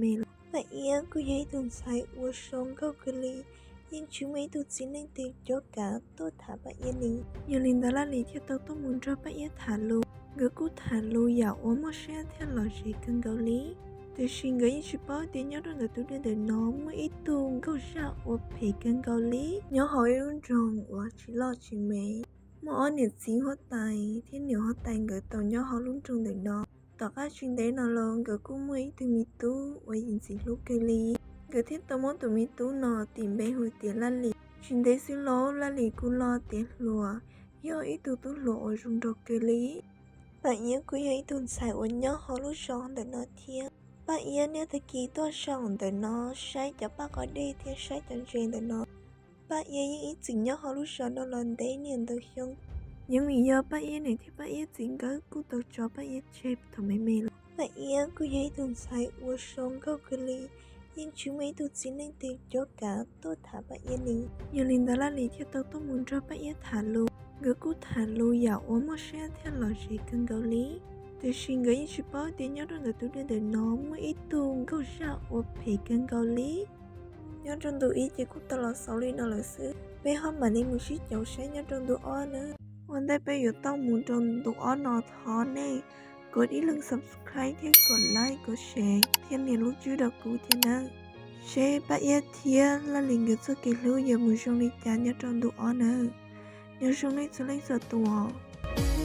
me lawm. Paj Iab kuj yog ib tug ntxhais uas zoo nkauj kawg li, yeej tsis muaj ib tug txiv neej twg cov kav tuaj tham Paj Iab li. Yog li ntawd Laj Lis thiaj tau tuaj mus nrog Paj Iab tham lus. Nkawd kuj tham lus yam uas muaj siab thiab lom zem kawg nkaus li. Tiam sis nkawd yeej tsis paub tias nyob rau ntawm tus dej ntawm no muaj ib tug nkauj zaj uas phem kawg nkaus li. Nyob hauv ib lub nroog uas tsis loj tsis me, muaj ob niam txiv huab tais thiab niam huab tais nkawd tau nyob hauv lub nroog ntawm no. Tom qab tsis ntev no los nkawd kuj muaj ib tug me tub uas yim ntxim hlub kawg li. Nkawd thiaj tau muab tus me tub no tis npe hu tias Laj Lis. Tsis ntev xwb los Laj Lis kuj loj tiav hluas, yog ib tug tub hluas uas zoo nraug kawg li. Paj Iab kuj yog ib tug ntxhais uas nyob hauv lub zos ntawm no thiab. Paj Iab niaj tag kis tuaj zaum ntawm no saib cov paj quav dej thiab saib cov ntses ntawm no. Paj Iab yeej ib txwm nyob hauv lub zos no los ntev niaj ntau xyoo. Yeej vim yog Paj Iab niam thiab Paj Iab txiv nkawd kuj tau tso Paj Iab tseg thaum me me lawm. Paj Iab kuj yog ib tug ntxhais uas zoo nkauj kawg li, yeej tsis muaj ib tug txiv neej twg cov kav tuaj tham Paj Iab li. Yog li ntawd Laj Lis thiaj tau tuaj mus nrog Paj Iab tham lus. Nkawd kuj tham lus yam uas muaj siab thiab lom zem kawg nkaus li. Tiam sis nkawd yeej tsis paub tias nyob rau ntawm tus dej ntawm no muaj ib tug nkauj zaj uas phem kawg nkaus li. Nyob rau ntu ib ces kuj tau los xaus li no lawm xwb, peb ho mam li mus sib caum saib nyob rau ntu ob na. Ua ntej peb yuav tau mus rau ntu ob no thov nej kom ib leeg subscribe thiab kom like kom share thiab nias lub tswb rau kuv thiab nawb. Seb Paj Iab thiab Laj Lis nkawd txoj kev hlub yuav mus zoo li cas nyob rau ntu ob nawb. Nyob zoo nej txhua leej txhua tus os.